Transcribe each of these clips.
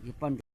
Yus poj ntsuam.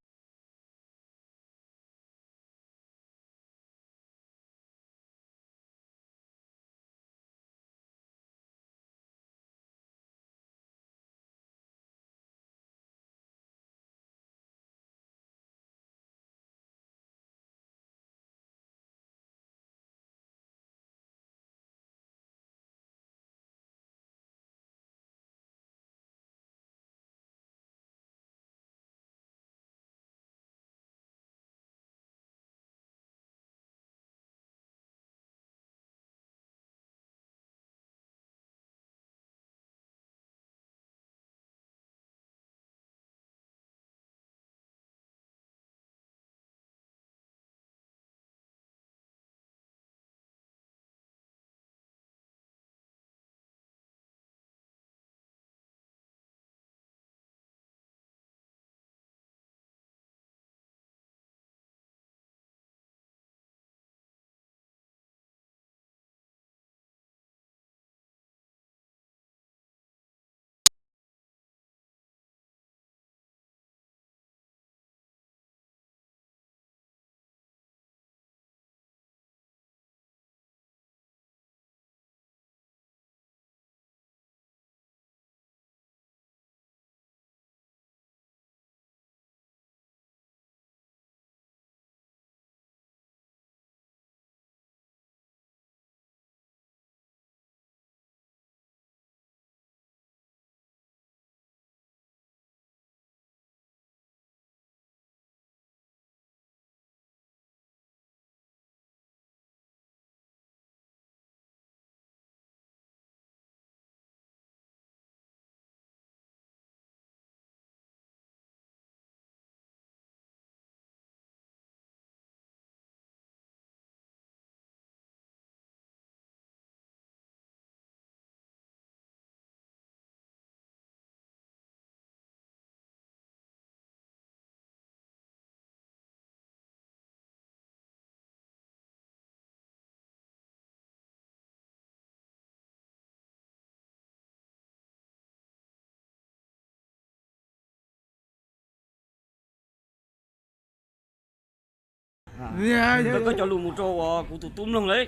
Koj cov lus mus rau uas kuv tus tub mloog lawm.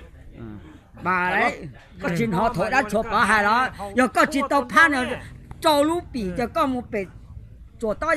Mas koj tsis hnov thaum dab tshuav pov hais los? Yog koj tsis tau phab no rau lub pim ces koj mus pem tsuas tob